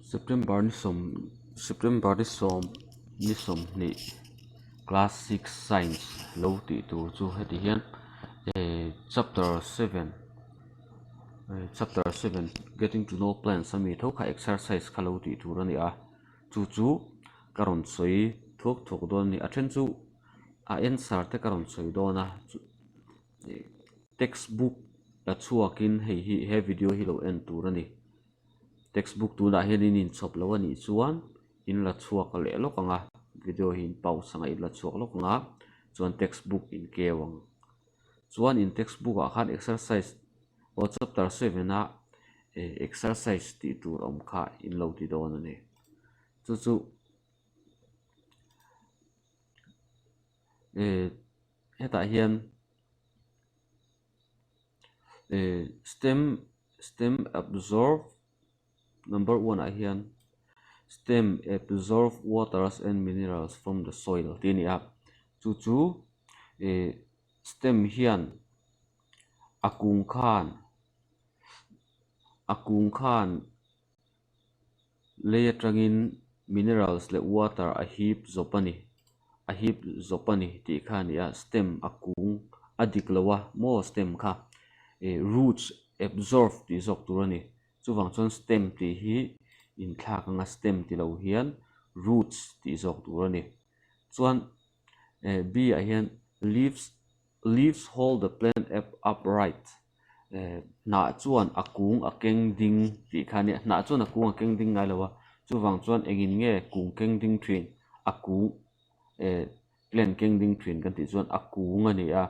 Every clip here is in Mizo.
September ni sawm September ni sawm ni sawmhnih class six science lo tih tur chu heti hian ehh chapter seven ehh chapter seven getting to know plants ami tho kha exercise kha lo tih tur a ni a chu chu ka rawn sawi thuak thuak dawn a ni a then chu a answer te ka rawn sawi dawn a chu ehh textbook la chhuakin hei hi he video hi lo en tur a ni. Textbook tunah hian in inchhawp lo a nih chuan in la chhuak leh lawk ang a, video hi in pause ang a in la chhuak lawk ang a, chuan textbook in keu ang. Chuan in textbook ah khan exercise aw chapter seven a eh exercise tih tur awm kha in lo ti dawn a ni. Chu chu eh hetah hian eh stem Stem absorb number one ah hian stem absorb waters and minerals from the soil tih a ni a chu chu ih stem hian a kung khan a kung khan Lei atangin minerals leh water a hip zawp a ni a hip zawp a ni tih kha a ni a stem a kung a dik lo a maw stem kha ih roots absorb tih zawk tur a ni chuvang chuan stem tih hi inthlak anga stem ti lo hian roots tih zawk tur a ni chuan eh B ah hian leaves Leaves hold the plant upright Hnah chuan a kung a keng ding tih kha a nia. Hnah chuan a kung a keng ding ngai lo a, chuvang chuan engin nge kung keng ding thin a kung eh plant keng ding thin kan tih chuan a kung a ni a,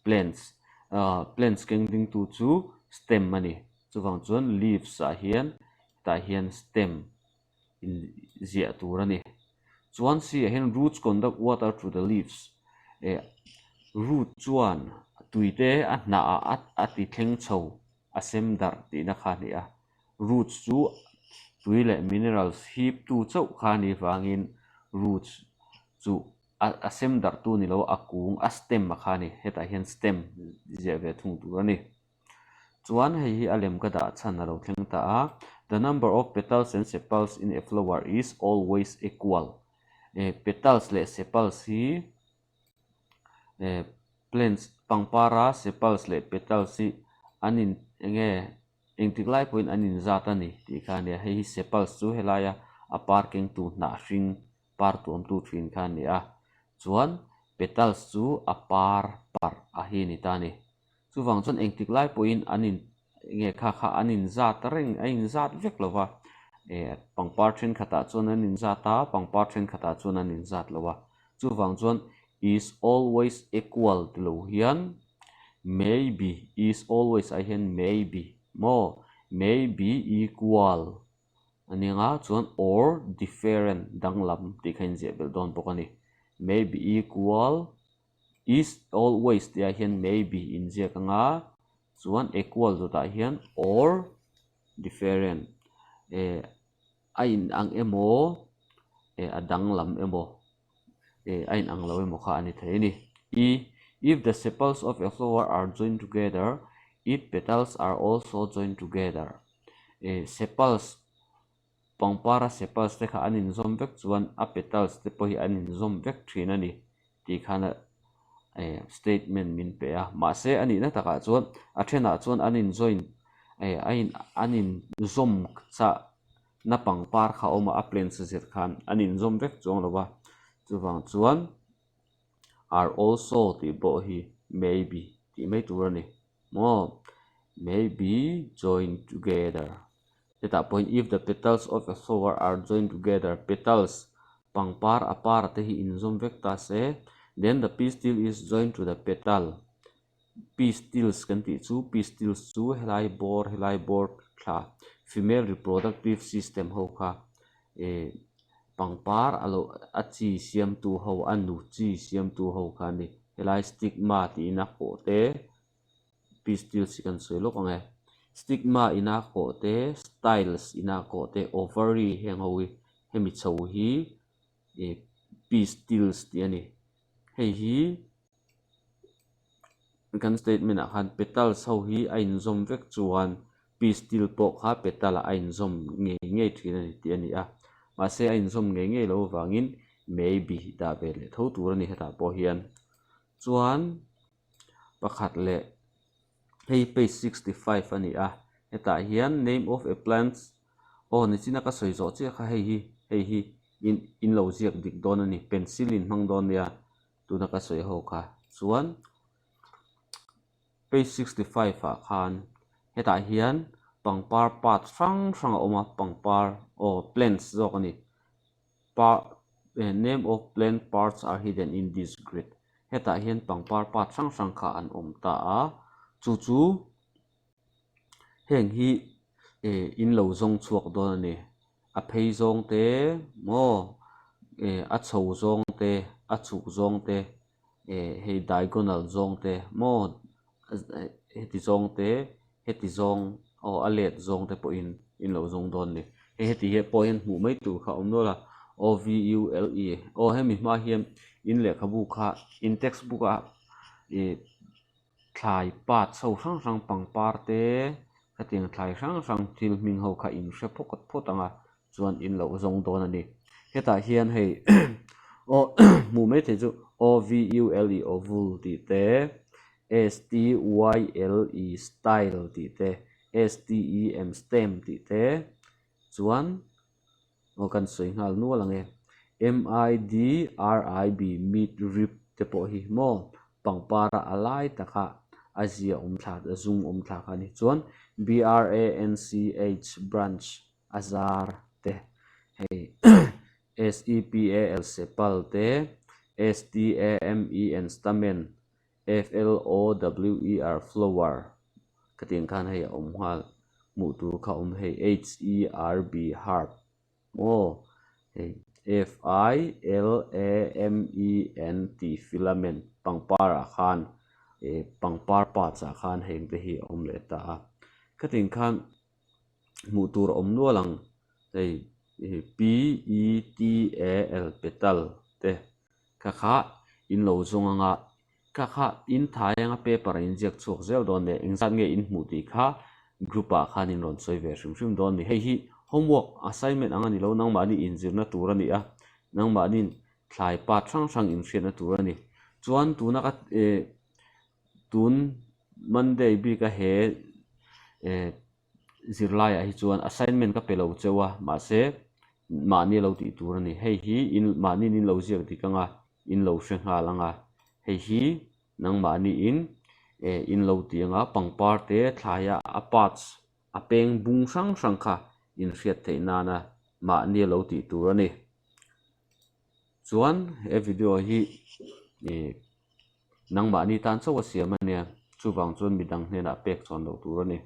plants ah plants keng ding tu chu stem a ni. Chuvang chuan leaves ah hian hetah hian stem inziah tur a ni. Chuan si ah hian roots conduct water through the leaves eh root chuan tui te a hnah ah a ti thleng chho a sem darh tihna kha a ni a. Roots chu tui leh minerals hip tu chauh kha a nih vangin roots chu a sem darh tu ni lo a kung a stem a kha a ni. Hetah hian stem ziah ve thung tur a ni. Chuan hei hi a lem ka dah chhan a lo thleng ta a, The number of petals and sepals in a flower is always equal. Eh petals leh sepals hi eh plants pangpara sepals leh petals hi an in enge engtik lai pawhin an inzat a ni tih kha a nia. Hei hi sepals chu helaia a par kengtu hnah hring par tuamtu thin kha a ni a, chuan petals chu a par parh a hi a ni ta a ni. Chuvang chuan engtik lai pawhin an in nge kha kha an inzat reng a inzat vek lo va, eh pangpar thenkhatah chuan an inzat a, pangpar thenkhatah chuan an inzat lo a. Chuvang chuan is always equal ti lo hian may be is always ah hian may be maw may be equal a ni ang a, chuan or different danglam tih kha inziah belh dawn bawk a ni. May be equal. Is always tih ah hian may be inziak ang a, chuan equal zawtah hian or different eh a in ang emaw eh a danglam emaw eh a in ang lo emaw kha a ni thei a ni. I If the sepals of a flower are joined together, its petals are also joined together. Eh sepals Pangpara sepals te kha an inzawm vek chuan a petals te pawh hi an inzawm vek thin a ni tih khan eh statement min pe a. Mahse a nihna takah chuan a thenah chuan an in join eh a in an inzawm chah na pangpar kha a awm a, a plants zir khan an inzawm vek chuang lo va. Chuvang chuan are also tih pawh hi may be tih mai tur a ni maw may be joined together. Hetah pawhin if the petals of a flower are joined together, petals, pangpar a par te hi inzawm vek ta se, then the pistil is joined to the petal. Pistils kan tih chu pistils chu helai bawr helai bawr thla female reproductive system ho kha eh pangpar a lo a chi siamtu ho a nu chi siamtu ho kha a ni. Helai stigma tiin a kawh te. Pistils hi kan sawi lawk ang e. Stigma ina kawh te, styles ina kawh te, ovary heng ho hi hemi chho hi ih pistils tih a ni. Hei hi kan statement ah khan petals ho hi a inzawm vek chuan. Pistil pawh kha petal ah a inzawm ngei ngei thin a ni tih a ni a. Mahse a inzawm ngei ngei loh avangin maybe dah ve leh tho tur a ni hetah pawh hian. Chuan pakhat leh hei page 65 a ni a, hetah hian name of a plants aw nichina ka sawi zawh chiah kha hei hi hei hi in in lo ziak dik dawn a ni pencil in hmang dawn nia tuna ka sawi ho kha chuan page 65 ah khan hetah hian pangpar part hrang hrang a awm a pangpar aw plants zawk a ni. Name of plant parts are hidden in this grid. Hetah hian pangpar part hrang hrang kha an awm ta a, chu chu heng hi in lo zawng chhuak dawn a ni. A phei zawng te maw a chho zawng te a chhuk zawng te hei diagonal zawng te maw heti zawng te heti zawng aw a let zawng te pawhin in lo zawng dawn a ni. Hei heti hian pawh hian hmuh mai tur kha a awm nual a, O V U L E aw hemi hma hian in lehkhabu kha in textbook a ih thlai parts ho hrang hrang pangpar te hetiang thlai hrang hrang thil hming ho kha in hre phawt phawt ang a chuan in lo zawng dawn a ni. Hetah hian hei aw hmuh mai theih chu O V U L E ovule tih te S T Y L E style tih te S T E M stem tih te chuan aw kan sawi nghal nual ang e. M I D R I B mid rib te pawh hi maw pangpara a lai taka a zia awm thla a zung awm thla kha a ni. Chuan B R A N C H branch a zar te hei S E P A L sepal te S T A M E N stamen F-L-O-W-E-R flower ka tih ang khan hei a awm nghal hmuh tur kha a awm hei H-E-R-B herb maw hei F-I-L-A-M-E-N tih filament pangpar ah khan ih pangpar parts ah khan heng te hi a awm leh ta a khatih ang khan hmuh tur a awm nual ang hei P-E-T-A-L petal te. Kha kha in lo zawng anga kha kha in thai anga paper ah in ziak chhuak zel dawn nia engzat nge in hmuh tih kha group ah khan in rawn sawi ve hrim hrim dawn a ni. Hei hi homework assignment ang a ni lo nangmahni inzirna tur a ni a nangmahni thlai part hrang hrang inhriatna tur a ni. Chuan tuna ka eh tun Monday bika he eh zirlaiah hi chuan assignment ka pe lo cheu a mahse mahni a lo tih tur a ni hei hi in mahni in lo ziak dik ang a in lo hre nghal ang a hei hi nangmahni in eh in lo ti ang a pangpar te thlaia a parts a peng bung hrang hrang kha in hriat theih nana mahni a lo tih tur a ni chuan he video hi ih nangmahni tan chauh a siam a nia chuvang chuan midang hnenah pek chhawn loh tur a ni.